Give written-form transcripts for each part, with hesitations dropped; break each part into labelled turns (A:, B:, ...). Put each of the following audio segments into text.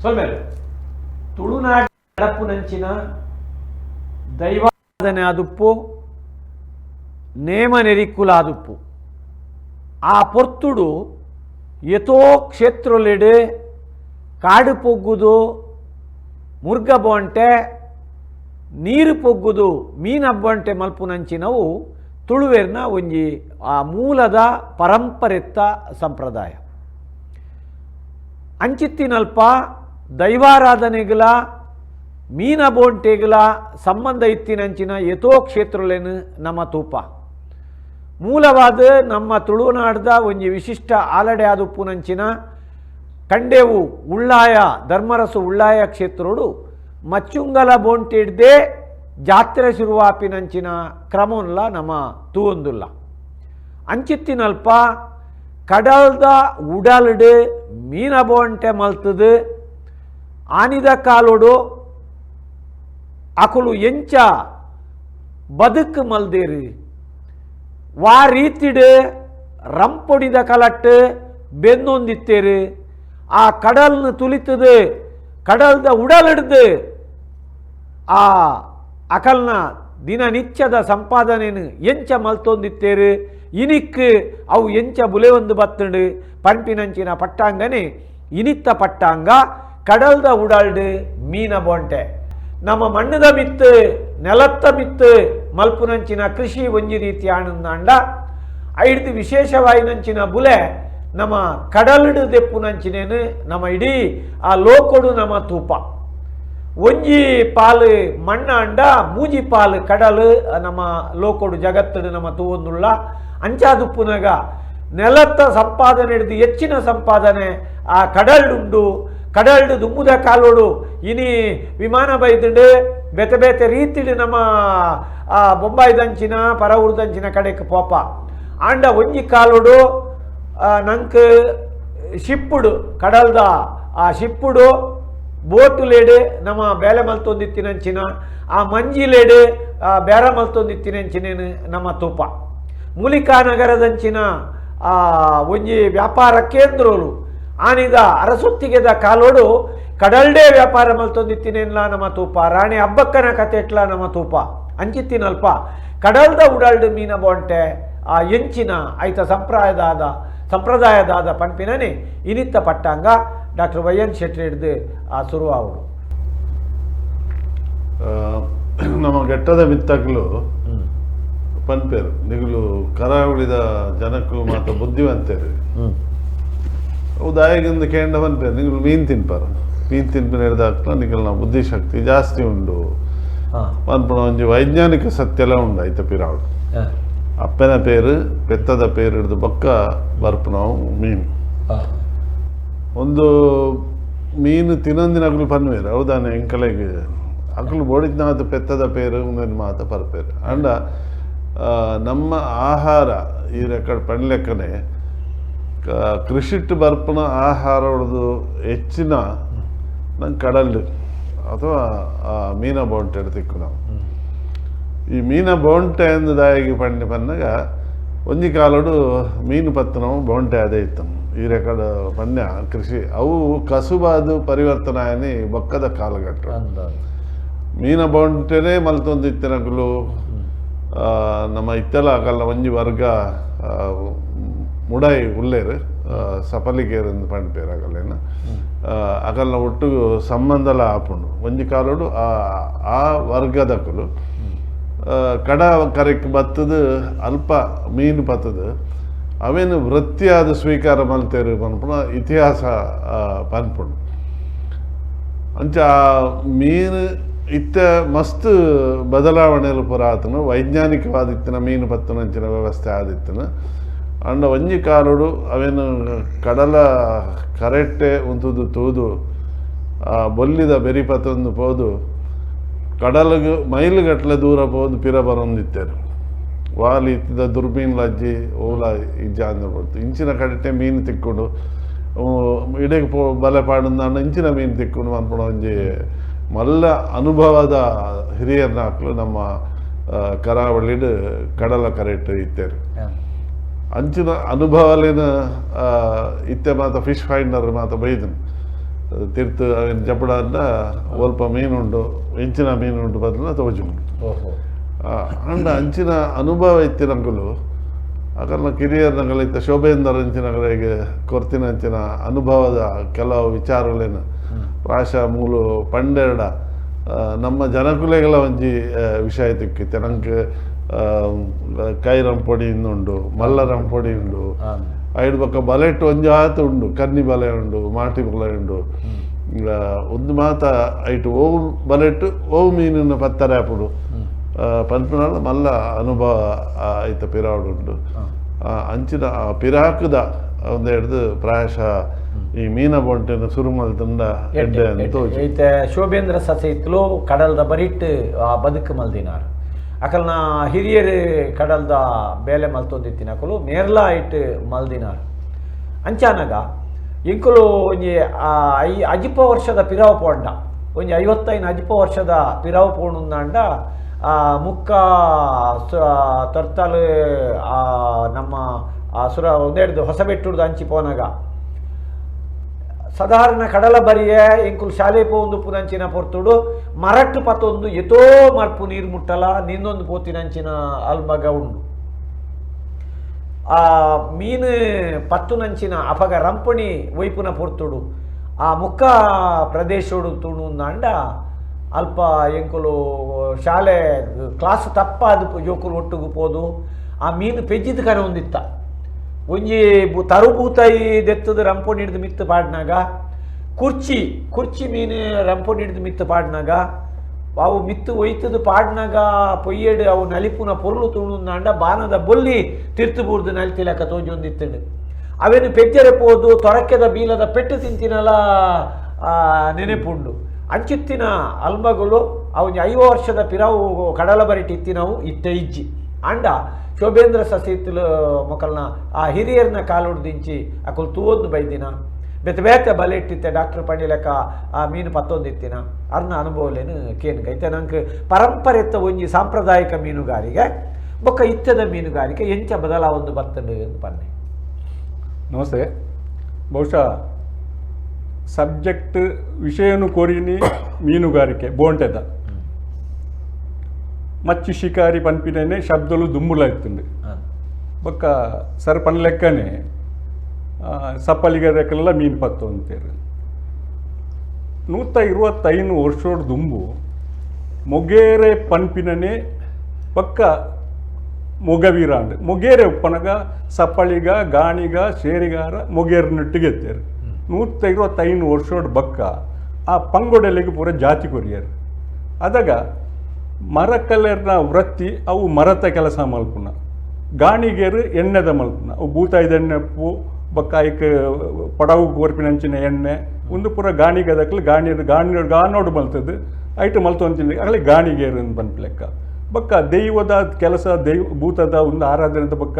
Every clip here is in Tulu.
A: ಸೊಲ್ಮೆಲು ತುಳುನಾಡ ನಡಪುನಂಚಿನ ದೈವಾರಾಧನೆ ಆದುಪ್ಪು, ನೇಮ ನೆರಿಕ್ಕುಲಾದುಪ್ಪು. ಆ ಪೊರ್ತುಡು ಎತೋ ಕ್ಷೇತ್ರೊಲೆಡ್ ಕಾಡು ಪೊಗ್ಗುದು ಮುರ್ಗ ಬೋಂಟೆ, ನೀರು ಪೊಗ್ಗುದು ಮೀನಬ್ಬಂಟೆ ಮಲ್ಪುನಂಚಿನವು ತುಳುವೆರ್ನ ಒಂಜಿ ಆ ಮೂಲದ ಪರಂಪರೆತ್ತ ಸಂಪ್ರದಾಯ. ಅಂಚಿತ್ತಿನಲ್ಪ ದೈವಾರಾಧನೆಗಳ ಮೀನ ಬೋಂಟೆಗಳ ಸಂಬಂಧ ಇತ್ತಿನಂಚಿನ ಎತೋ ಕ್ಷೇತ್ರಲೇನು ನಮ್ಮ ತೂಪ. ಮೂಲವಾದ ನಮ್ಮ ತುಳುನಾಡ್ದ ಒಂಜಿ ವಿಶಿಷ್ಟ ಆಲಡೆ ಆದುಪ್ಪುನಂಚಿನ ಕಂಡೇವು ಉಳ್ಳಾಯ ಧರ್ಮರಸು ಉಳ್ಳಾಯ ಕ್ಷೇತ್ರೋಡು ಮಚ್ಚುಂಗಲ ಬೋಂಟಿಡ್ದೆ ಜಾತ್ರೆ ಶುರುವಾಪಿನಂಚಿನ ಕ್ರಮನ್ಲ ನಮ್ಮ ತೂವೊಂದುಲ್ಲ. ಅಂಚಿತ್ತಿನಲ್ಪ ಕಡಲ್ದ ಉಡಲ್ಡ್ ಮೀನ ಬೋಂಟೆ ಮಲ್ತದು ಆನಿದ ಕಾಲೋಡು ಅಕುಲು ಎಂಚ ಬದುಕು ಮಲ್ದೇರು, ವಾ ರೀತಿಡ್ ರಂಪೊಡಿದ ಕಲಟ್ಟು ಬೆನ್ನೊಂದಿತ್ತೇರು, ಆ ಕಡಲ್ನ ತುಲಿತದು ಕಡಲ್ದ ಉಡಲಿಡ್ದು ಆ ಅಕಲ್ನ ದಿನನಿತ್ಯದ ಸಂಪಾದನೆನು ಎಂಚ ಮಲ್ತೊಂದಿತ್ತೇರು, ಇನಿಕ್ ಅವು ಎಂಚ ಬುಲೆವೊಂದು ಬತ್ತುಂಡು ಪನ್ಪಿನಂಚಿನ ಪಟ್ಟಾಂಗನೆ ಇನಿತ್ತ ಪಟ್ಟಾಂಗ ಕಡಲ್ದ ಉಡಲ್ಡ್ ಮೀನ ಬೋಂಟೆ. ನಮ್ಮ ಮಣ್ಣದ ಮಿತ್ತು ನೆಲತ್ತ ಮಿತ್ತು ಮಲ್ಪುನಂಚಿನ ಕೃಷಿ ಒಂಜಿ ರೀತಿ ಆನಂದಾಂಡ ಐಡ್ದು ವಿಶೇಷವಾಯಿನಂಚಿನ ಬುಲೆ ನಮ್ಮ ಕಡಲ್ಡು ದೆಪ್ಪುನಂಚಿನೇನು ನಮ್ಮ ಇಡೀ ಆ ಲೋಕೊಡು ನಮ್ಮ ತೂಪ. ಒಂಜಿ ಪಾಲು ಮಣ್ಣಾಂಡ ಮೂಜಿ ಪಾಲು ಕಡಲು ನಮ್ಮ ಲೋಕೊಡು ಜಗತ್ತಡು ನಮ್ಮ ತೂವೊಂದುಳ್ಳ. ಅಂಚಾದುಪ್ಪುನಗ ನೆಲತ್ತ ಸಂಪಾದನೆ ಹಿಡಿದು ಹೆಚ್ಚಿನ ಸಂಪಾದನೆ ಆ ಕಡಲ್ಡುಂಡು. ಕಡಲ್ಡು ದುಮ್ಮುದ ಕಾಲೋಡು ಇನಿ ವಿಮಾನ ಬೈದುಂಡು ಬೇತೆ ಬೇತೆ ರೀತಿಡು ನಮ್ಮ ಆ ಬೊಂಬಾಯ್ದಂಚಿನ ಪರವೂರ್ದಂಚಿನ ಕಡೆಕ್ ಪೋಪ. ಆಂಡ ಒಂಜಿ ಕಾಲೋಡು ನಂಕ್ ಶಿಪ್ಪುಡು ಕಡಲ್ದ ಆ ಶಿಪ್ಪುಡು ಬೋಟುಲೇಡು ನಮ್ಮ ಬೇಲೆ ಮಲ್ತೊಂದಿತ್ತಿನಂಚಿನ ಆ ಮಂಜಿಲೇಡು ಬೇರ ಮಲ್ತೊಂದಿತ್ತಿನಂಚಿನೇನು ನಮ್ಮ ತೂಪ. ಮೂಲಿಕಾ ನಗರದಂಚಿನ ಆ ಒಂಜಿ ವ್ಯಾಪಾರ ಕೇಂದ್ರಲು ಆನಿದ ಅರಸೊತ್ತಿಗೆದ ಕಾಲೋಡು ಕಡಲ್ಡೇ ವ್ಯಾಪಾರ ಮಲ್ತೊಂದಿತ್ತಿನೇನ್ಲ ನಮ್ಮ ತೂಪ. ರಾಣಿ ಹಬ್ಬಕ್ಕನ ಕತೆ ಎಟ್ಲ ನಮ್ಮ ತೂಪ. ಅಂಚಿತ್ತಿನಲ್ಪ ಕಡಲ್ದ ಉಡಲ್ಡು ಮೀನ ಬೋಂಟೆ ಆ ಎಂಚಿನ ಐತ ಸಂಪ್ರದಾಯದಾದ ಪನ್ಪಿನನೆ ಇನಿತ್ತ ಪಟ್ಟಾಂಗ doctor Y N Shetty ಹಿಡ್ದು ಆ ಶುರುವಾವಡು.
B: ನಮ್ಮ ಘಟ್ಟದ ಮಿತ್ತಕ್ಲು ಪನ್ಪೇರು ನಿಗುಲು ಕರಾವಳಿದ ಜನಕ್ಕಲು ಮಾತ ಬುದ್ಧಿವಂತರು. ಉದಾಯಗಿಂದ ಕೇಂಡ ಪನ್ಪೇರು ನಿಗುಲು ಮೀನು ತಿನ್ಪಾರ, ಮೀನು ತಿನ್ಪಿನ ಹಿಡ್ದಾಕ್ಲ ನಿಗಲ್ನ ಬುದ್ಧಿಶಕ್ತಿ ಜಾಸ್ತಿ ಉಂಡು ಪನ್ಪುನ ಒಂಜಿ ವೈಜ್ಞಾನಿಕ ಸತ್ಯಲ ಉಂಡು ಐತ ಪಿರಾವಡು. ಅಪ್ಪನ ಪೇರು ಪೆತ್ತದ ಪೇರು ಹಿಡ್ದು ಬೊಕ್ಕ ಬರ್ಪುನವು ಮೀನು. ಒಂದು ಮೀನು ತಿನ್ನೊಂದಿನ ಅಕುಲು ಪನ್ವೇರು ಹೌದಾನೆ ಎಂಕಲೆಗ್ ಅಕುಲು ಬೋಡಿದ್ನಾಥ ಪೆತ್ತದ ಪೇರು ಉಂದೆನ್ ಮಾತ ಪರ್ಪೇರು. ಅಂಡ ನಮ್ಮ ಆಹಾರ ಈ ರೆಕಾರ್ಡ್ ಪಣ್ಲೆಕ್ಕನೆ ಕೃಷಿಟ್ಟು ಬರ್ಪುನ ಆಹಾರ ಹೊಡೆದು ಹೆಚ್ಚಿನ ನಂಗೆ ಕಡಲ್ ಅಥವಾ ಮೀನ ಬೋಂಟೆ ತಿಕ್ಕು. ನಾವು ಈ ಮೀನ ಬೋಂಟೆ ಅಂದದಾಗಿ ಪಂಡಿ ಪನ್ನಗ ಒಂಜಿ ಕಾಲೋಡು ಮೀನು ಪತ್ತನವು ಬೋಂಟೆ ಅದೇ ಇತ್ತು. ಈ ರೆಕಾರ್ಡ್ ಪನ್ಯ ಕೃಷಿ ಅವು ಕಸುಬಾದು ಪರಿವರ್ತನೆ ಬೊಕ್ಕದ ಕಾಲಘಟ್ಟ. ಮೀನ ಬೋಂಟೆನೇ ಮಲ್ತೊಂದು ಇತ್ತಿನಕುಲು ನಮ್ಮ ಇತ್ತೆಲ ಅಕಲ್ನ ಒಂಜಿ ವರ್ಗ ಮುಡಾಯಿ ಉಲ್ಲೇರು ಸಪಲಿಗೇರು ಅಂದ್ ಪನ್ಪೇರು ಅಕಲ್ಲೇನ. ಅಕಲ್ನ ಒಟ್ಟುಗು ಸಂಬಂಧಲ ಆಪುಂಡು. ಒಂಜಿ ಕಾಲೋಡು ಆ ಆ ವರ್ಗದಕುಲು ಕಡ ಕರೆಕ್ ಬತ್ತದು ಅಲ್ಪ ಮೀನು ಪತ್ತದು ಅವೇನು ವೃತ್ತಿಯಾದ ಸ್ವೀಕಾರ ಮಲ್ತೇರು ಪನ್ಪುನ ಇತಿಹಾಸ ಪನ್ಪುಂಡು. ಅಂಚ ಮೀನು ಇತ್ತ ಮಸ್ತ್ ಬದಲಾವಣೆಲು ಪೂರ ಆತನು ವೈಜ್ಞಾನಿಕವಾದ ಇತ್ತಿನ ಮೀನು ಪತ್ತುನಂಚಿನ ವ್ಯವಸ್ಥೆ ಆದಿತ್ತನು. ಅಂಡ ಒಂಜಿ ಕಾಲೋಡು ಅವೇನು ಕಡಲ ಕರೆಟ್ಟೆ ಉಂತುದು ತೂದು ಆ ಬೊಲ್ಲಿದ ಬೆರಿ ಪತ್ತೊಂದು ಪೋದು ಕಡಲಿಗೆ ಮೈಲುಗಟ್ಟಲೆ ದೂರ ಪೋದು ಪಿರ ಬರೊಂದಿತ್ತೇರು. ವಾಲಿ ಇತ್ತಿದ ದುರ್ಬೀನ್ ಲಜ್ಜಿ ಓಲ ಇಜ್ಜಾಂದ ಬರ್ತು ಇಂಚಿನ ಕಡೆಟೆ ಮೀನು ತಿಕ್ಕೊಂಡು ಇಡೆಗೆ ಪೋ ಬಲೆ ಪಾಡುಂದಾಂಡ ಇಂಚಿನ ಮೀನು ತಿಕ್ಕೊಂಡು ಅನ್ಪುಣ ಒಂಜಿ ಮಲ್ಲ ಅನುಭವದ ಹಿರಿಯರ್ನಾಕ್ಲು ನಮ್ಮ ಕರಾವಳಿಡ್ ಕಡಲ ಕರೆಟ್ ಇತ್ತೇರು. ಅಂಚಿನ ಅನುಭವಲೇನ ಇತ್ತೆ ಮಾತ ಫಿಶ್ ಫೈಂಡರ್ ಮಾತ ಬೈದನು. ತಿರ್ತು ಅವಿನ ಜಪಡಾಂಡ ಒಲ್ಪ ಮೀನುಂಡು ಇಂಚಿನ ಮೀನುಂಡು ಬದಲ ತೋಜುಂಡು. ಅಂಡ ಅಂಚಿನ ಅನುಭವ ಇತ್ತಿನಂಕುಲು ಅಕಲ್ನ ಕಿರಿಯರ್ನಗಲ ಇತ್ತ ಶೋಭೇಂದರ್ ಅಂಚಿನಗಲಿಗೆ ಕೊರ್ತಿನ ಅಂಚಿನ ಅನುಭವದ ಕೆಲವು ವಿಚಾರಗಳೇನು ಪ್ರಾಯಶಃ ಮೂಲು ಪಂಡೆರಡ ನಮ್ಮ ಜನಕುಲೆಗಳ ಒಂಜಿ ವಿಷಯ ತಿಕ್ಕಿತ್ತೆ. ನಂಗೆ ಕೈರಂಪೊಡಿ ಉಂಡು, ಮಲ್ಲರಂಪೊಡಿ ಉಂಡು, ಐಡ್ ಬೊಕ್ಕ ಬಲೆಟ್ ಒಂಜಿ ಆತ ಉಂಡು, ಕನ್ನಿ ಬಲೆ ಉಂಡು, ಮಾಟಿ ಬಲೆ ಉಂಡು. ಒಂದು ಮಾತ ಐಟ್ ಓವು ಬಲೆಟ್ ಓವು ಮೀನಿನ ಪತ್ತರೆ ಆಪುಡು ಪನ್ಪಿನಾಲ ಮಲ್ಲ ಅನುಭವ ಐತ ಪಿರಾವುಡು ಉಂಡು. ಅಂಚಿನ ಪಿರಾಕುದ ಒಂದೆಡ್ದು ಪ್ರಾಯಶಃ ಈ ಮೀನ ಬೊಂಟೆನ ಸುರು ಮಲ್ತಂಡ ಎಡ್ಡೆ ಅಂತ.
A: ಐತೆ ಶೋಭೇಂದ್ರ ಸಸೈತ್ಲು ಕಡಲ್ದ ಬರಿಟ್ ಆ ಬದುಕು ಮಲ್ದಿನಾರ್. ಅಕಲ್ನ ಹಿರಿಯರು ಕಡಲ್ದ ಬೇಲೆ ಮಲ್ತೊಂದಿತ್ತಿನ ಅಕಲು ಮೇರ್ಲಾ ಇಟ್ಟು ಮಲ್ದಿನಾರ್. ಅಂಚಾನಗ ಇಂಕುಲು ಒಂಜಿ ಅಜಿಪ ವರ್ಷದ ಪಿರಾವು ಪೋಂಡ, ಒಂಜಿ 55 ಅಜಿಪ ವರ್ಷದ ಪಿರಾವು ಪೋಣುಂದಾಂಡ ಮುಕ್ಕ ತೊರ್ತಾಲು ನಮ್ಮ ಸುರ ಒಂದೆಡ್ದು ಹೊಸಬೆಟ್ಟುಡ್ದು ಅಂಚಿ ಪೋನಾಗ ಸಾಧಾರಣ ಕಡಲ ಬರಿಯ ಎಂಕುಲು ಶಾಲೆ ಪೋಂದು ಪುನಂಚಿನ ಪೊರ್ತುಡು ಮರಟ್ಟು ಪತ್ತೊಂದು ಎತೋ ಮರ್ಪು ನೀರು ಮುಟ್ಟಲ ನಿನ್ನೊಂದು ಪೋತಿನಂಚಿನ ಅಲ್ಮಗ ಉಂಡು. ಆ ಮೀನು ಪತ್ತುನಂಚಿನ ಅಪಗ ರಂಪಣಿ ಒಯ್ಪುನ ಪೊರ್ತುಡು ಆ ಮುಕ್ಕ ಪ್ರದೇಶೋಡು ತುಣುಂದಾಂಡ ಅಲ್ಪ ಎಂಕುಲು ಶಾಲೆ ಕ್ಲಾಸ್ ತಪ್ಪಾದ ಜೋಕುಲು ಒಟ್ಟುಗು ಪೋದು ಆ ಮೀನು ಪೆಜ್ಜಿದ ಕರೆ ಒಂದಿತ್ತ ಒಂಜಿ ತರುಬೂತಾಯಿ ದೆತ್ತದ ರಂಪೊಣಿ ಹಿಡ್ದು ಮಿತ್ತು ಪಾಡ್ನಾಗ ಕುರ್ಚಿ ಕುರ್ಚಿ ಮೀನು ರಂಪೊಣಿ ಹಿಡ್ದು ಮಿತ್ತು ಪಾಡ್ನಾಗ ಅವು ಮಿತ್ತು ಒಯ್ತದ ಪಾಡ್ನಾಗ ಪೊಯ್ಯೇಡು ಅವು ನಲಿಪುನ ಪೊರ್ಲು ತುಣುಂದಾಂಡ ಬಾನದ ಬೊಲ್ಲಿ ತಿರ್ತು ಬೂರ್ದು ನಲಿತಿಲಕ್ಕ ತೋಜೊಂದಿತ್ತಂಡು. ಅವೇನು ಪೆಜ್ಜರೆ ಪೋದು ತೊರಕೆದ ಬೀಲದ ಪೆಟ್ಟು ತಿಂತಿನಲ ನೆನೆಪುಂಡು. ಅಂಚಿತ್ತಿನ ಅಲ್ಮಗಳು ಅವು 50 ವರ್ಷದ ಪಿರಾವು ಕಡಲ ಬರಿಟ್ ಇತ್ತಿನವು ಇತ್ತೆ ಇಜ್ಜಿ. ಅಂಡ ಶೋಭೇಂದ್ರ ಸಸೀತಲು ಮೊಕಲ್ನ ಆ ಹಿರಿಯರ್ನ ಕಾಲುಡ್ದಿಂಚಿ ಅಕುಲು ತೂವೊಂದು ಬೈದಿನ ಬೇತೆ ಬೇತೆ ಬಲೆ ಇಟ್ಟಿತ್ತೆ ಡಾಕ್ಟರ್ ಪಂಡಿಲೆಕ್ಕ ಆ ಮೀನು ಪತ್ತೊಂದಿತ್ತಿನ ಅರ್ನ ಅನುಭವಲೇನು ಕೇನ್ಕ ಇತ್ತೆ ನಂಗೆ ಪರಂಪರೆತ್ತ ಒಂಜಿ ಸಾಂಪ್ರದಾಯಿಕ ಮೀನುಗಾರಿಕೆ ಬೊಕ್ಕ ಇತ್ತದ ಮೀನುಗಾರಿಕೆ ಎಂಚ ಬದಲಾವೊಂದು ಬತ್ತಂಡು ಪನ್ನೆ.
C: ನಮಸ್ತೆ. ಬಹುಶಃ ಸಬ್ಜೆಕ್ಟ್ ವಿಷಯನು ಕೋರಿನಿ ಮೀನುಗಾರಿಕೆ ಬೋಂಟೆದ ಮಚ್ಚಿ ಶಿಕಾರಿ ಪನ್ಪಿನೇ ಶಬ್ದಲು ದುಂಬುಲ ಇತ್ತುಂಡು. ಬೊಕ್ಕ ಸರ್ ಪನ್ ಲೆಕ್ಕನೆ ಸಪ್ಪಲಿಗರೆಲ್ಲ ಮೀನು ಪತ್ತು ಅಂತೇರು. 125 ವರ್ಷೋಡು ದುಂಬು ಮೊಗೇರೆ ಪನ್ಪಿನನೆ ಪಕ್ಕ ಮೊಗವೀರಾಂಡ್ ಮೊಗೇರೆ ಉಪ್ಪನಗ ಸಪ್ಪಳಿಗ ಗಾಣಿಗ ಶೇರಿಗಾರ ಮೊಗೇರ್ನೊಟ್ಟಿಗೆ ಎತ್ತೇರು. 125 ವರ್ಷೋಡು ಬಕ್ಕ ಆ ಪಂಗೊಡಲಿಗೆ ಪೂರ ಜಾತಿ ಕೊರಿಯರು. ಅದಾಗ ಮರಕಲೆರ್ನ ವೃತ್ತಿ ಅವು ಮರತ ಕೆಲಸ ಮಲ್ಪುನ, ಗಾಣಿಗೇರು ಎಣ್ಣೆದ ಮಲ್ಪುನ, ಅವು ಬೂತಾಯ್ದ ಎಣ್ಣೆ ಉಪ್ಪು ಬೊಕ್ಕ ಐಕ್ ಪಡವು ಕೋರ್ಪಿನಂಚಿನ ಎಣ್ಣೆ ಒಂದು ಪೂರ ಗಾಣಿಗದಕ್ಲು ಗಾಣಿ ಗಾಣಿ ಗಾನೋಡು ಮಲ್ತದ್ದು ಐಟು ಮಲ್ತೊಂತಿನ ಆಗಲೇ ಗಾಣಿಗೇರು ಅಂತ ಪನ್ಪಿ ಲೆಕ್ಕ. ಬೊಕ್ಕ ದೈವದ ಕೆಲಸ ದೈವ ಭೂತದ ಒಂದು ಆರಾಧನೆದ ಬೊಕ್ಕ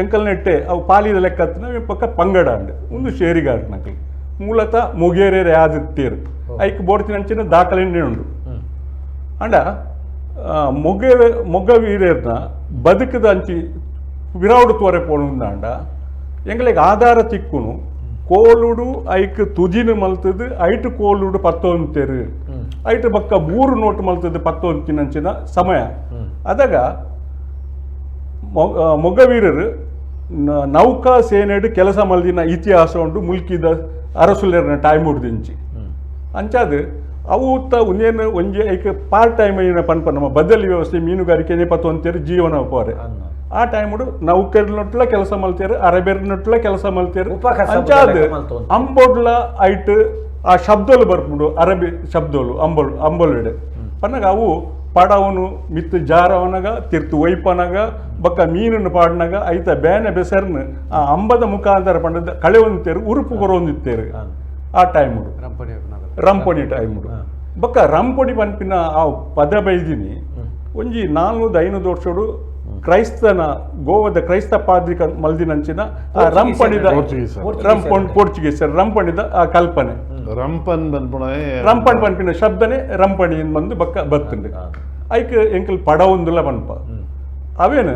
C: ಎಂಕಲ್ ನೆಟ್ಟೆ ಅವು ಪಾಲಿದ ಲೆಕ್ಕ ಬೊಕ್ಕ ಪಂಗಡ ಅಂಡ್ ಒಂದು ಶೇರಿಗಾರನಕಲ್ ಮೂಲತಃ ಮೊಗೇರೇರು ಯಾದಿತ್ತೇರು ಐಕ್ ಬೋಡ್ತಿನಂಚಿನ ದಾಖಲೆ ಉಂಡು. ಅಂಡ ಮೊಗೆ ಮೊಗ್ಗವೀರರ್ನ ಬದುಕದ ಅಂಚಿ ವಿರಾವುಡು ತೋರೆ ಪೋಣುಂದಾಂಡ ಎಂಗ್ಲಿಗ್ ಆಧಾರ ತಿಕ್ಕುನು ಕೋಲುಡು ಐಕ್ ತುಜಿನ ಮಲ್ತದು ಐಟು ಕೋಲುಡು ಪತ್ತೊಂತೇರು ಐಟು ಬಕ್ಕ 3 ನೋಟು ಮಲ್ತದು ಪತ್ತೊಂತಿನಂಚಿನ ಸಮಯ. ಅದಾಗ ಮೊಗ್ಗವೀರರು ನೌಕಾ ಸೇನೆಡು ಕೆಲಸ ಮಲ್ದಿನ ಇತಿಹಾಸ ಉಂಡು ಮುಲ್ಕಿದ ಅರಸುಲೇರ್ನ ಟೈಮ್ ಉಡ್ದಿಂಚಿ ಅಂಚಾದ ಅವು ಒಂದೇನು ಒಂಜಿ ಐಕ್ ಪಾರ್ಟ್ ಟೈಮ್ ಏನ ಪನ್ಪ ನಮ್ಮ ಬದಲಿ ವ್ಯವಸ್ಥೆ ಮೀನುಗಾರಿಕೆ ಪತ್ತೊಂತೇರು ಜೀವನ ಪೋರೆ. ಆ ಟೈಮುಡು ನೌಕರ್ನೊಟ್ಲ ಕೆಲಸ ಮಲ್ತೇರು, ಅರಬೇರ್ನೊಟ್ಲ ಕೆಲಸ ಮಲ್ತೇರು. ಅಂಚಾದ ಅಂಬೋಡ್ಲ ಐಟ್ ಆ ಶಬ್ದಲು ಬರ್ಪುಂಡು ಅರಬಿ ಶಬ್ದಲು ಅಂಬಲ್ ಅಂಬೊಲ್ವೆಡೆ ಪನ್ನಗ ಅವು ಪಡವನು ಮಿತ್ತು ಜಾರವನಗ ತಿರ್ತು ಒಯ್ಪನಗ ಬೊಕ್ಕ ಮೀನನ್ನು ಪಾಡ್ನಗ ಐತ ಬೇನೆ ಬೆಸರ್ನು ಆ ಅಂಬದ ಮುಖಾಂತರ ಪಂಡದ ಕಳೆ ಒಂದಿತ್ತೇರು ಉರುಪು ಕೊರೊಂದಿತ್ತೇರು ಆ ಟೈಮುಡು ರಂಪೊಡಿ ಟೈಮುಡು. ಬೊಕ್ಕ ರಂಪೊಡಿ ಪನ್ಪಿನ ಆ ಪದ ಬೈದಿನಿ ಒಂಜಿ 400-500 ವರ್ಷಡು ಕ್ರೈಸ್ತನ ಗೋವಾದ ಕ್ರೈಸ್ತ ಪಾದ್ರಿ ಮಲ್ದಿನಂಚಿನ ಆ ರಂಪಣಿದ ರಂಪಣ್ ಪೋರ್ಚುಗೀಸರ್ ರಂಪಣಿದ ಆ ಕಲ್ಪನೆ
B: ರಂಪನ್ ಪನ್ಪುಣ
C: ರಂಪಣ್ ಪನ್ಪಿನ ಶಬ್ದನೆ ರಂಪಣಿ ಬಂದು ಬಕ್ಕ ಬತ್ತುಂಡು. ಐಕ್ ಎಂಕಲ್ ಪಡ ಒಂದುಲ ಪನ್ಪ ಅವೇನು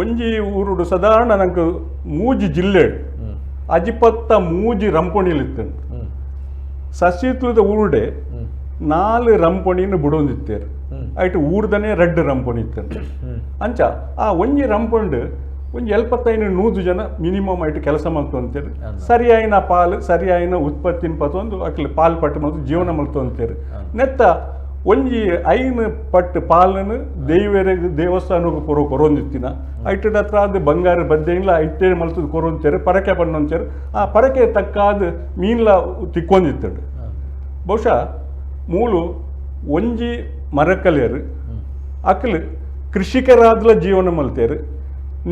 C: ಒಂಜಿ ಊರುಡು ಸಾಧಾರಣ ನಂಗೆ ಮೂಜಿ ಜಿಲ್ಲೆ ಅಜಿಪತ್ತ ಮೂಜಿ ರಂಪಣಿಲಿತ್ತುಂಡು. ಸಸಿತುದ ಊರುಡೆ ನಾಲ್ ರಂಪಣಿನ ಬುಡೊಂದಿತ್ತೇರು. ಐಟ್ ಊರ್ದನೆ ರಡ್ಡ್ ರಂಪಣಿ ಇತ್ತೇರು. ಅಂಚ ಆ ಒಂಜಿ ರಂಪಂಡು ಒಂಜಿ 75-100 ಜನ ಮಿನಿಮಮ್ ಐಟ್ ಕೆಲಸ ಮಲ್ತೊಂತೇರು. ಸರಿಯಾಯಿನ ಪಾಲ್ ಸರಿಯಾಯಿನ ಉತ್ಪತ್ತಿನ ಪತ್ತೊಂದು ಅಕ್ಲು ಪಾಲ್ ಪಟ್ಟು ಮಲ್ತು ಜೀವನ ಮಲ್ತೊಂತೇರು. ನೆತ್ತ ಒಂಜಿ 5 ಪಟ್ಟು ಪಾಲನ್ನು ದೇವರಿಗೆ ದೇವಸ್ಥಾನಕ್ಕೆ ಪೊರೋ ಕೊರೊಂದಿತ್ತಿನ ಐಟದ ಹತ್ರ ಅದು ಬಂಗಾರ ಬದ್ದೆಲ್ಲ ಐಟೇ ಮಲ್ತದ ಕೊರೊಂತೇರು, ಪರಕೆ ಪಣ್ಣೊಂತೇರು. ಆ ಪರಕೆ ತಕ್ಕಾದ ಮೀನ್ಲ ತಿಕ್ಕೊಂದಿತ್ತಡು. ಬಹುಶಃ ಮೂಲು ಒಂಜಿ ಮರಕಲೆಯರು ಅಕ್ಲು ಕೃಷಿಕರಾದ್ಲ ಜೀವನ ಮಲ್ತೇರು,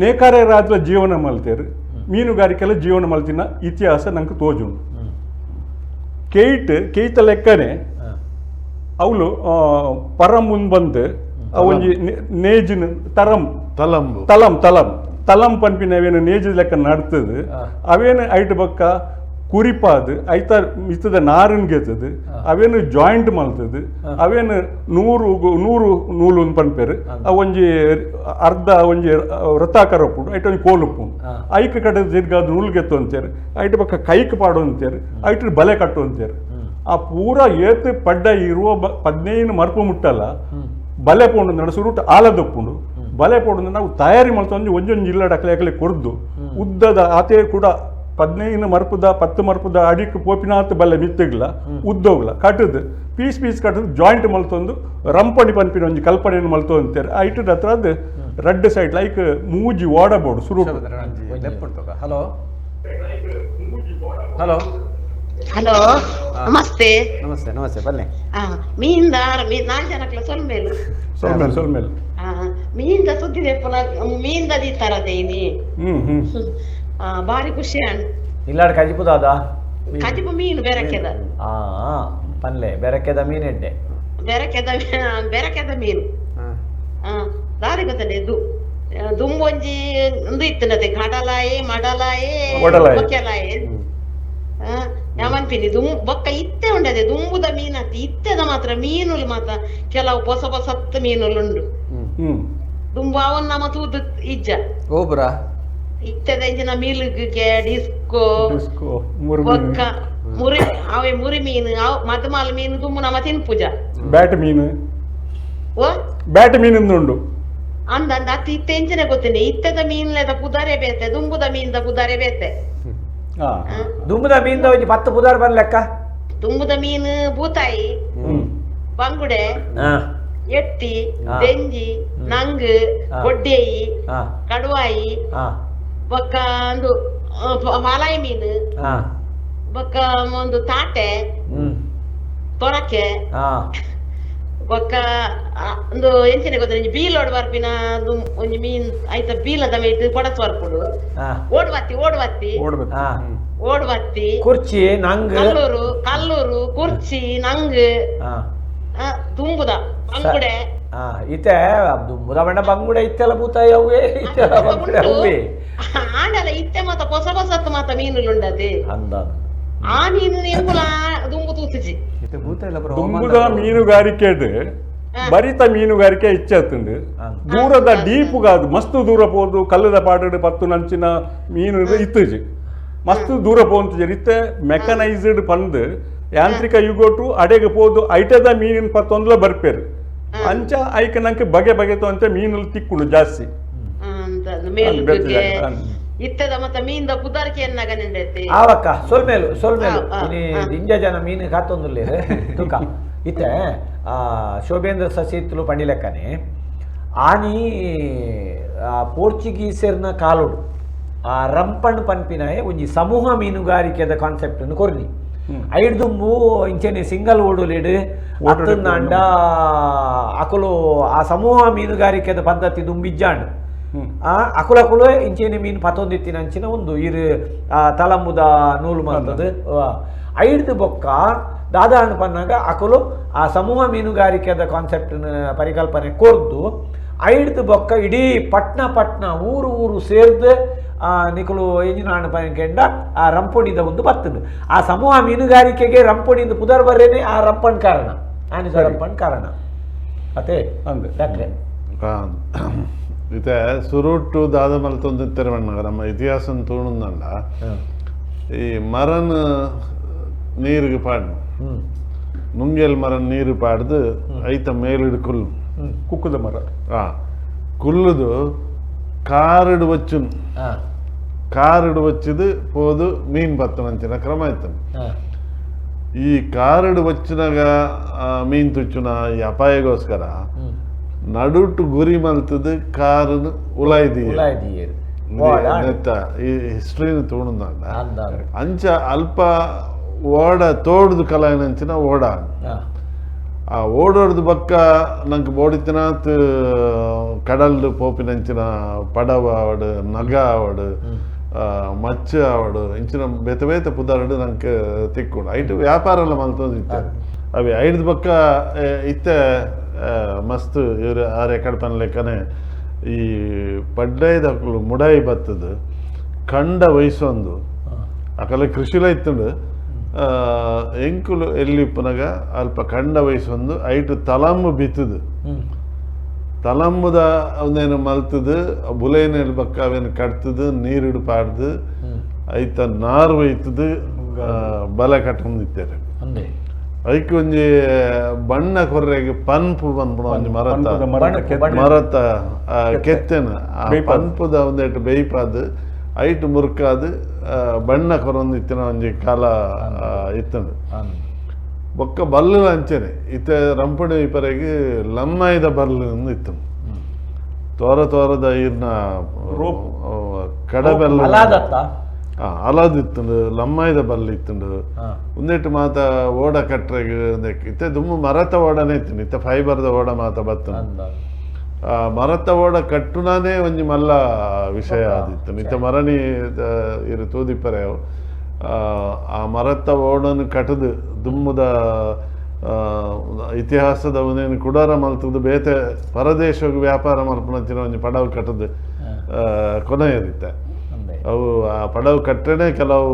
C: ನೇಕಾರರಾದ್ಲ ಜೀವನ ಮಲ್ತೇರು, ಮೀನುಗಾರಿಕೆಲ್ಲ ಜೀವನ ಮಲ್ತಿನ ಇತಿಹಾಸ ನಂಗೆ ತೋಜುಂಡು. ಕೇಯ್ಟ್ ಕೇಯ್ತ ಲೆಕ್ಕನೆ ಅವಳು ಪರಂ ಮುಂದ್ ಬಂದು ಒಂಜಿ ನೇಜಿನ ತರಂ
B: ತಲಂಬು
C: ತಲಂ ತಲಂ ತಲಂ ಪನ್ಪಿನ ಅವೇನು ನೇಜಿ ಲೆಕ್ಕ ನಡ್ತದೆ. ಅವೇನು ಐಟ್ ಬಕ್ಕ ಕುರಿಪಾದು ಐತ ಮಿತ್ತದ ನಾರನ್ ಗೆತ್ತದು, ಅವೇನು ಜಾಯಿಂಟ್ ಮಲ್ತದು, ಅವೇನು 100 ನೂಲು ಪನ್ಪೇರು. ಅವು ಒಂಜಿ ಅರ್ಧ ಒಂಜಿ ವೃತ್ತಾಕಾರ ಉಪ್ಪುಂಡು, ಐಟ್ ಒಂಜಿ ಕೋಲು ಉಪ್ಪುಂಡು. ಐಕ್ ಕಡೆ ತಿರ್ಗಾದ ನೂಲು ಗೆತ್ತು ಅಂತೇರು, ಐಟ್ ಬಕ್ಕ ಕೈಕ್ ಪಾಡು ಅಂತೇರು, ಐಟ್ ಬಲೆ ಕಟ್ಟು ಅಂತೇರು. ಆ ಪೂರ ಏತ್ ಪಡ್ಡ ಇರುವ 15 ಮರ್ಪು ಮುಟ್ಟಲ್ಲ ಬಲೆ ಪೋಂಡು ನಡ ಸುರುಟ್ ಆಲದೊಪ್ಪುಂಡು. ಬಲೆ ಪೋಂಡು ನಾವು ತಯಾರಿ ಮಲ್ತೊಂದು ಒಂಜೊಂದು ಜಿಲ್ಲೆ ಅಕಲೆ ಅಕಲೆ ಕೊರ್ದು ಉದ್ದದ ಆತೇ ಕೂಡ 15 ಮರ್ಪುದ 10 ಮರ್ಪುದ ಅಡಿಕ್ ಪೋಪಿನಾತ್ ಬಲ್ಲೆ ಮಿತ್ತಗ್ಲ ಉದ್ದೋಗ್ಲ ಕಟ್ಟದು ಪೀಸ್ ಪೀಸ್ ಕಟ್ಟದು ಜಾಯಿಂಟ್ ಮಲ್ತೊಂದು ರಂಪಣಿ ಪನ್ಪಿನ ಒಂಜಿ ಕಲ್ಪನೆಯನ್ನು ಮಲ್ತೊ ಅಂತಾರೆ. ಐಟದ ಹತ್ರ ಅದು ರಡ್ಡ್ ಸೈಡ್ ಲೈಕ್ ಮೂಜಿ ಓಡಬೋಡು ಸುರುಟು.
A: Hello hello
D: hello namaste.
A: Namaste namaste ಬನ್ನಿ.
D: ಮೀನ್ದ ನಾಲ್ ಜನಕ್ಲ ಸೊಲ್ಮೇಲು
C: ಸೊಲ್ಮೇಲೆ ಸೊಲ್ಮೇಲೆ
D: ಮೀನ್ದ ಸುದ್ದಿ ದೆಪ್ಪುನ ಮೀನ್ದ ದೀತಾರದೇನಿ.
C: ಹ್ಮ್ ಹ್ಮ್
D: ಬಾರಿ ಖುಷಿ ಅಣ್ಣ.
A: ಇಲ್ಲಾಡ್ ಕಜಿಪುದಾದ
D: ಕಜಿಪು ಮೀನು ಬೆರಕೆದ
A: ಪನ್ಲೆ ಬೆರಕೆದ ಮೀನೆಡ್ಡೆ
D: ಬೆರಕೆದ ಬೆರಕೆದ ಮೀನು ದಾರಿ ಗೊತ್ತನೆ ದುಂಬೊಂಜಿ ಉಂದು ಇತ್ತನತೆ ಕಡಲಾಯಿ ಮಡಲಾಯಿ ಬೊಕ್ಕೆಲಾಯಿ ಯಾಮನ್ಪಿನಿ ದುಂ ಬೊಕ್ಕ ಇತ್ತೆ ಉಂಡದೆ ದುಂಬುದ ಮೀನತ್ತಿ ಇತ್ತೆದ ಮಾತ್ರ ಮೀನುಲು ಮಾತ್ರ ಕೆಲವು ಹೊಸ ಹೊಸತ್ತು ಮೀನುಲು ಉಂಡು. ದುಂಬು ಅವನ್ ನಮ್ಮ ತೂದು ಇಜ್ಜ
E: ಓಬ್ರ
D: ಇತ್ತೆದ ಇಂಚಿನ ಮೀಲುಗೆ ಡಿಸ್ಕೋ ಬೊಕ್ಕ ಮುರಿ ಅವೇ ಮುರಿ ಮೀನು ಅವ್ ಮದಮಾಲ್ ಮೀನು ದುಂಬು ನಮ್ಮ ತಿನ್ಪುಜ
C: ಬ್ಯಾಟ್ ಮೀನು
D: ಓ
C: ಬ್ಯಾಟ್ ಮೀನಿಂದ ಉಂಡು
D: ಅಂದ ಅಂದ ಅತ್ತಿ ಇತ್ತೆ ಇಂಚಿನ ಗೊತ್ತೇನೆ ಇತ್ತೆದ ಮೀನ್ಲೆದ ಪುದಾರೆ ಬೇತೆ ದುಂಬುದ ಮೀನ್ದ ಪುದಾರೆ ಬೇತೆ.
A: ದುಂಬುದ ಮೀನ್ದ ಒಂಜಿ 10 ಪುದಾರ್ ಬರ್ಲೆಕ್ಕ.
D: ದುಂಬುದ ಮೀನು ಬೂತಾಯಿ, ಬಂಗುಡೆ, ಎಟ್ಟಿ, ದೆಂಜಿ, ನಂಗ್, ಕೊಡ್ಡೇಯಿ, ಕಡುವಾಯಿ, ಬೊಕ್ಕ ಒಂದು ಮಾಲಾಯಿ ಮೀನು, ಬೊಕ್ಕ ಒಂದು ತಾಟೆ, ತೊರಕೆ, ಬೊಕ್ಕ ಒಂದು ಎಂಚಿನ ಗೊತ್ತ ಬೀಲೋಡ್ ಬರ್ಪಿನ ಒಂಜಿ ಮೀನ್ ಐತ ಬೀಲದ ಮೇಟ್ ಪಡಸ್ ಬರ್ಪುಡು ಓಡ್ಬತ್ತಿ ಓಡ್ಬತ್ತಿ ಓಡ್ಬತ್ತಿ
A: ಕುರ್ಚಿ ನಂಗ್
D: ಕಲ್ಲೂರು ಕಲ್ಲೂರು ಕುರ್ಚಿ ನಂಗ್ ತುಂಬುದ ಬಂಗುಡೆ
A: ಇತ್ತೆ ದುಂಬುದ ಬಣ್ಣ ಬಂಗುಡೆ ಇತ್ತೆಲ್ಲ ಬೂತಾಯಿ ಅವೇ ಇತ್ತೆಲ್ಲ ಬಂಗುಡೆ ಅವೇ
D: ಆಂಡಲ ಇತ್ತೆ ಮಾತ ಹೊಸ ಹೊಸತ್ತು ಮಾತ ಮೀನುಲು ಉಂಡದೆ
A: ಅಂದ
D: ಆ ಮೀನು ಎಂಕುಲ ದುಂಬು ತೂತುಜಿ.
C: ದುಂಬುದ ಮೀನುಗಾರಿಕೆಡ್ ಬರಿತ ಮೀನುಗಾರಿಕೆ ಹೆಚ್ಚಾತುಂಡು. ದೂರದ ಡೀಪುಗಾದು ಮಸ್ತ್ ದೂರ ಪೋದು ಕಲ್ಲದ ಪಾಟಡು ಪತ್ತು ನಂಚಿನ ಮೀನು ಇತ್ತುಜಿ ಮಸ್ತ್ ದೂರ ಪೋಂತುಜಿ. ಇತ್ತೆ ಮೆಕನೈಸ್ಡ್ ಪಂದ್ ಯಾಂತ್ರಿಕ ಯುಗೋಟು ಅಡೆಗೆ ಪೋದು ಐಟದ ಮೀನಿನ ಪತ್ತೊಂದ್ಲ ಬರ್ಪೇರು. ಅಂಚ ಐಕ ನಂಗೆ ಬಗೆ ಬಗೆ ಅಂತ ಮೀನು ತಿಕ್ಕುಂಡು ಜಾಸ್ತಿ.
D: ಇತ್ತದ ಮತ್ತ ಮೀನ್ದ ಪುದಾರ್ಕೆ ಎನ್ನಾಗ ನಿಂಡೈತಿ
A: ಆವಕ್ಕ ಸೊಲ್ಮೇಲು ಸೊಲ್ಮೇಲು ಇನಿ ದಿಂಜ ಜನ ಮೀನು ಕಾತೊಂದುಲ್ಲೇರು ತುಕ ಇತ್ತೆ ಶೋಭೇಂದ್ರ ಸಸಿತ್ಲು ಪಂಡಿಲೆಕ್ಕನೆ ಆನಿ ಪೋರ್ಚುಗೀಸರ್ನ ಕಾಲುಡು ಆ ರಂಪಣ್ ಪನ್ಪಿನಾಯೆ ಒಂಜಿ ಸಮೂಹ ಮೀನುಗಾರಿಕೆದ ಕಾನ್ಸೆಪ್ಟ್ ಕೊರ್ನಿ. ಐಡ್ದುಂಬು ಇಂಚೆನೆ ಸಿಂಗಲ್ ಓಡುಲಿಡ್ ಅತ್ತಂದಾಂಡ ಅಕುಲು ಆ ಸಮೂಹ ಮೀನುಗಾರಿಕೆದ ಪದ್ಧತಿ ದುಂಬಿಜ್ಜಾಂಡ್ ಅಕುಲಕುಲು ಇಂಚೆನೆ ಮೀನು ಪತ್ತೊಂದಿತ್ತಿನ ಅಂಚಿನ ಒಂದು ಇರು ತಲಂಬುದ ನೂಲು ಮಾಡ್ತದೆ. ಐಡ್ದು ಬೊಕ್ಕ ದಾದಾಣ ಪನ್ನಾಗ ಅಕುಲು ಆ ಸಮೂಹ ಮೀನುಗಾರಿಕೆದ ಕಾನ್ಸೆಪ್ಟ್ನ ಪರಿಕಲ್ಪನೆ ಕೊರ್ದು ಐಡ್ದು ಬೊಕ್ಕ ಇಡೀ ಪಟ್ನ ಪಟ್ನ ಊರು ಊರು ಸೇರ್ದು ನಿಕುಲು ಎಂಜಿನಾಣ ಪನ್ಕೆಂಡ ಆ ರಂಪಣಿದ ಒಂದು ಬತ್ತದು. ಆ ಸಮೂಹ ಮೀನುಗಾರಿಕೆಗೆ ರಂಪಣಿಂದ ಪುದರ್ ಬರ್ರೇನೆ ಆ ರಂಪಣ್ ಕಾರಣ ಆನಿಸ ರಂಪಣ್ ಕಾರಣ ಅದೇ
C: ಅಂದೆ
A: ಡಾಕ್ಟ್ರೆ.
B: ಇತ್ತೆ ಸುರುಟು ದಾದ ಮಲ್ತೊಂದಿತ್ತೆರ್ ಪಣ್ಣಗ ನಮ್ಮ ಇತಿಹಾಸ ತೋಣುಂದಂಡ ಈ ಮರನ್ ನೀರಿಗೆ ಪಾಡ್ನು ನುಂಗೆಲ್ ಮರ ನೀರು ಪಾಡ್ದು ಐತ ಮೇಲಿಡು ಕುಲ್ಲು
C: ಕುಕ್ಕುದ ಮರ
B: ಕುಲ್ಲುದು ಕಾರುಡು ವಚ್ಚುನು ಕಾರುಡು ವಚ್ಚಿದು ಪೋದು ಮೀನು ಬತ್ತನಂಚಿನ ಕ್ರಮ ಇತ್ತು. ಈ ಕಾರುಡು ವಚ್ಚಿನಾಗ ಮೀನು ತುಚ್ಚುನ ಈ ಅಪಾಯಗೋಸ್ಕರ ನಡುಟು ಗುರಿ ಮಲ್ತದು ಕಾರುನು ಉಲಾಯ್ದಿ ಈ ಹಿಸ್ಟ್ರಿನ ತೋಣುಂದ ಅಂಚ ಅಲ್ಪ ಓಡ ತೋಡ್ದು ಕಲಾಯನಂಚಿನ ಓಡ ಆ ಓಡೋಡ್ದು ಬಕ್ಕ ನಂಗೆ ಬೋಡಿತಿನಾತ್ ಕಡಲ್ದು ಪೋಪಿನಂಚಿನ ಪಡವ ಆವಡು ನಗ ಆವಡು ಮಚ್ಚ ಆವಡು ಇಂಚಿನ ಬೇತೆ ಬೇತೆ ಪುದಾರ್ಡು ನಂಗೆ ತಿಕ್ಕೊಂಡು ಐಟು ವ್ಯಾಪಾರ ಎಲ್ಲ ಮಲ್ತೊಂದು ಇತ್ತೆ ಅవి ಐದು ಬಕ್ಕ ಇತ್ತೆ ಮಸ್ತ್ ಇವರು ಆ ರೆಕಾರ್ಡ್ ಪನ್ ಲೆಕ್ಕನೆ ಈ ಪಡ್ಡೈದಕ್ಕಲು ಮುಡಾಯಿ ಬತ್ತದು ಕಂಡ ವಯಸ್ಸೊಂದು ಅಕಲೆ ಕೃಷಿಲ ಇತ್ತುಂಡು ಎಂಕುಲು ಎಲ್ಲಿ ಪುನಗ ಅಲ್ಪ ಕಂಡ ವಯಸ್ಸೊಂದು ಐಟು ತಲಂಬು ಬಿತ್ತದು ತಲಂಬುದ ಅವನೇನು ಮಲ್ತದು ಬುಲೇನ ಬಕ್ಕ ಅವೇನು ಕಟ್ತದು ನೀರಿಡು ಪಾಡ್ದು ಐತ ನಾರು ಒಯ್ತದು ಬಲ ಕಟ್ಟೊಂದಿತ್ತಾರೆ. ಐಕ್ ಒಂಜಿ ಬಣ್ಣ ಕೊರ್ರೆಗೆ ಪನ್ಪು ಪನ್ಪುನ ಒಂಜಿ ಮರತ ಮರತ ಕೆತ್ತೆನ ಆ ಪನ್ಪುದ ಒಂದೆಟ್ಟು ಬೇಯ್ಪಾದು ಐಟು ಮುರುಕಾದು ಬಣ್ಣ ಕೊರೊಂದಿತ್ತಿನ ಒಂಜಿ ಕಾಲ ಇತ್ತಂದು. ಬೊಕ್ಕ ಬಲ್ಲು ಅಂಚನೆ ಇತ್ತ ರಂಪಣಿ ಪರೆಗೆ ಲಮ್ಮಾಯಿದ ಬಲ್ಲು ಇತ್ತು ತೋರ ತೋರದ ಈರ್ನ ಕಡಬೆಲ್ಲ ಅಲಾದಿತ್ತುಂಡು ಲಮ್ಮಾಯಿದ ಬಲ್ಲು ಇತ್ತುಂಡು ಒಂದೆಟ್ಟು ಮಾತ ಓಡ ಕಟ್ರೆಗೆ ಇತ್ತೆ ದುಮ್ಮು ಮರತ ಓಡನೆ ಇತ್ತು ಇತ್ತ ಫೈಬರ್ದ ಓಡ ಮಾತ ಬತ್ತುಂಡು. ಆ ಮರತ ಓಡ ಕಟ್ಟುನಾನೇ ಒಂಜಿ ಮಲ್ಲ ವಿಷಯ ಆದಿತ್ತು ಇತ್ತ ಮರಣಿ ಇರು ತೂದಿಪ್ಪರೆ ಆ ಮರತ ಓಡನ್ನು ಕಟ್ಟದು ದುಮ್ಮುದ ಇತಿಹಾಸದ ಒಂದೇನು ಕುಡಾರ ಮಲ್ತದ್ದು ಬೇತೆ ಪರದೇಶಕ್ಕೆ ವ್ಯಾಪಾರ ಮಲ್ಪನಂಚಿನ ಒಂಜಿ ಪಡವು ಕಟ್ಟದು ಕೊನೆಯದಿತ್ತೆ. ಅವು ಆ ಪಡವು ಕಟ್ಟನೆ ಕೆಲವು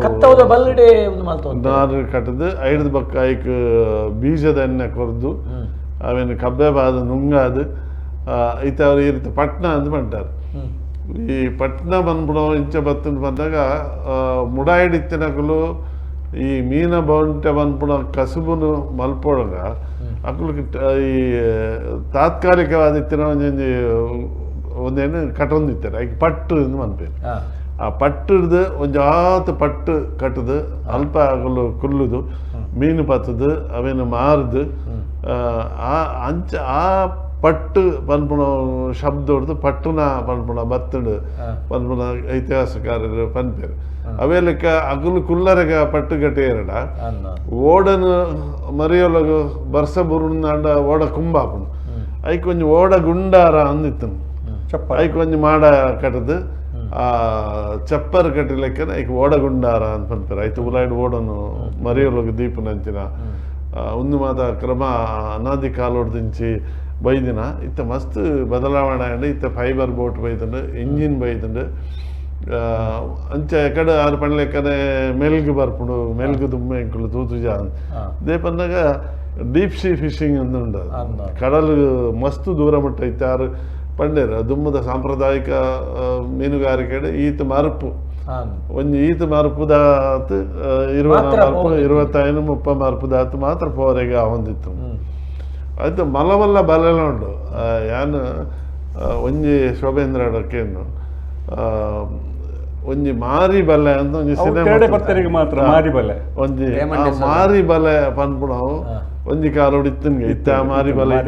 B: ನಾರು ಕಟ್ಟದು ಐದು ಬಕ್ಕ ಐಕ್ ಬೀಜದ ಎಣ್ಣೆ ಕೊರ್ದು ಅವೇನು ಕಬ್ಬೆ ಬಾದು ನುಂಗಾದು ಇತ್ತ ಅವ್ರು ಈ ರೀತಿ ಪಟ್ನ ಅಂತ ಬಂಟಾರು. ಈ ಪಟ್ನ ಬಂದ್ಬಿಡೋ ಇಂಚ ಬತ್ತಂದು ಬಂದಾಗ ಮುಡಾಯಿಡಿತ್ತಿನಕಲು ಈ ಮೀನ ಬೌಂಟೆ ಬಂದ್ಬಿಡೋ ಕಸುಬುನು ಮಲ್ಪೊಳಗ ಅಕುಲು ಈ ತಾತ್ಕಾಲಿಕವಾದ ಇತ್ತಿನ ಒಂಜೊಂಜಿ ಒಂದೇನು ಕಟ್ಟೊಂದಿತ್ತಾರೆ ಐಕ್ ಪಟ್ಟು ಎಂದು ಮನ್ಪೇರು. ಆ ಪಟ್ಟಿಡ್ದು ಒಂಜಾತ್ ಪಟ್ಟು ಕಟ್ಟದು ಅಲ್ಪ ಅಗಲು ಕುಲ್ಲುದು ಮೀನು ಪತ್ತದು ಅವೇನು ಮಾರ್ದು ಆ ಅಂಚ ಆ ಪಟ್ಟು ಪನ್ಪುಣ ಶಬ್ದ ಹೊಡ್ದು ಪಟ್ಟುನ ಪನ್ಪುಣ ಬತ್ತುಡು ಪನ್ಪುಣ ಇತಿಹಾಸಕಾರರು ಪನ್ಪೇರು. ಅವೇ ಲೆಕ್ಕ ಅಗಲು ಕುಲ್ಲರೆಗ ಪಟ್ಟು ಕಟ್ಟಿಯರಡ ಓಡನು ಮರಿಯೊಲಗು ಬರ್ಸ ಬುರುಂದಾಂಡ ಓಡ ಕುಂಬಾಪುನು ಐಕ್ ಒಂಜಿ ಓಡ ಗುಂಡಾರ ಅಂದಿತ್ತು ಐಕ್ ಒಂಜಿ ಮಾಡ ಕಟ್ಟದು ಆ ಚಪ್ಪರ್ ಕಟ್ಟಿ ಲೆಕ್ಕನ ಐಕ್ ಓಡ ಗುಂಡಾರ ಅಂತ ಪನ್ಪೇರು. ಐತು ಉಲಾಯ್ಡ್ ಓಡನು ಮರಿಯೊಲಗು ದೀಪನಂಚಿನ ಒಂದು ಮಾತ ಕ್ರಮ ಅನಾದಿ ಕಾಲೊಡ್ದಿಂಚಿ ಬೈದಿನ ಇತ್ತ ಮಸ್ತ್ ಬದಲಾವಣೆ ಆಂಡ್ ಇತ್ತ ಫೈಬರ್ ಬೋಟ್ ಬೈದುಂಡು ಇಂಜಿನ್ ಬೈದುಂಡು ಅಂಚೆ ಕಡೆ ಆರು ಪಣ್ಲೆಕ್ಕನೆ ಮೆಲ್ಗ್ ಬರ್ಪುಂಡು ಮೆಲ್ಗ್ ದುಮ್ಮೆ ಎಂಕುಲು ತೂತುಜ they Pannaga deep sea fishing ಅಂದುಂಡು ಕಡಲು ಮಸ್ತ್ ದೂರ ಮಟ್ಟ ಇತ್ತ ಆರು ಪಂಡೇರು ದುಮ್ಮದ ಸಾಂಪ್ರದಾಯಿಕ ಮೀನುಗಾರಿಕೆ ಈತ ಮರಪು ಒಂಜಿ ಈತ ಮರಪುದಾತ್ 20 25 30 ಮರಪುದಾತ್ ಮಾತ್ರ ಪೋರೆಗೆ ಹೊಂದಿತ್ತು. ಆಯ್ತು ಮಲವಲ್ಲ ಬಲೆಲ್ಲ ಉಂಡು ಯಾನ್ ಒಂಜಿ ಶೋಭೇಂದ್ರ ಡಕ್ಕೇನು ಒಂಜಿ ಮಾರಿ ಬಲೆ ಅಂತ ಒಂಜಿ
C: ಸಿನಿಮಾ ಮಾತ್ರ ಮಾರಿ ಬಲೆ ಒಂಜಿ
B: ಮಾರಿ ಬಲೆ ಪನ್ಪುಣವು ಒಂಜಿ ಕಾಲೋಡು ಇತ್ತನ್ಗೆ ಇತ್ತ ಮಾರಿ ಬಲೆ.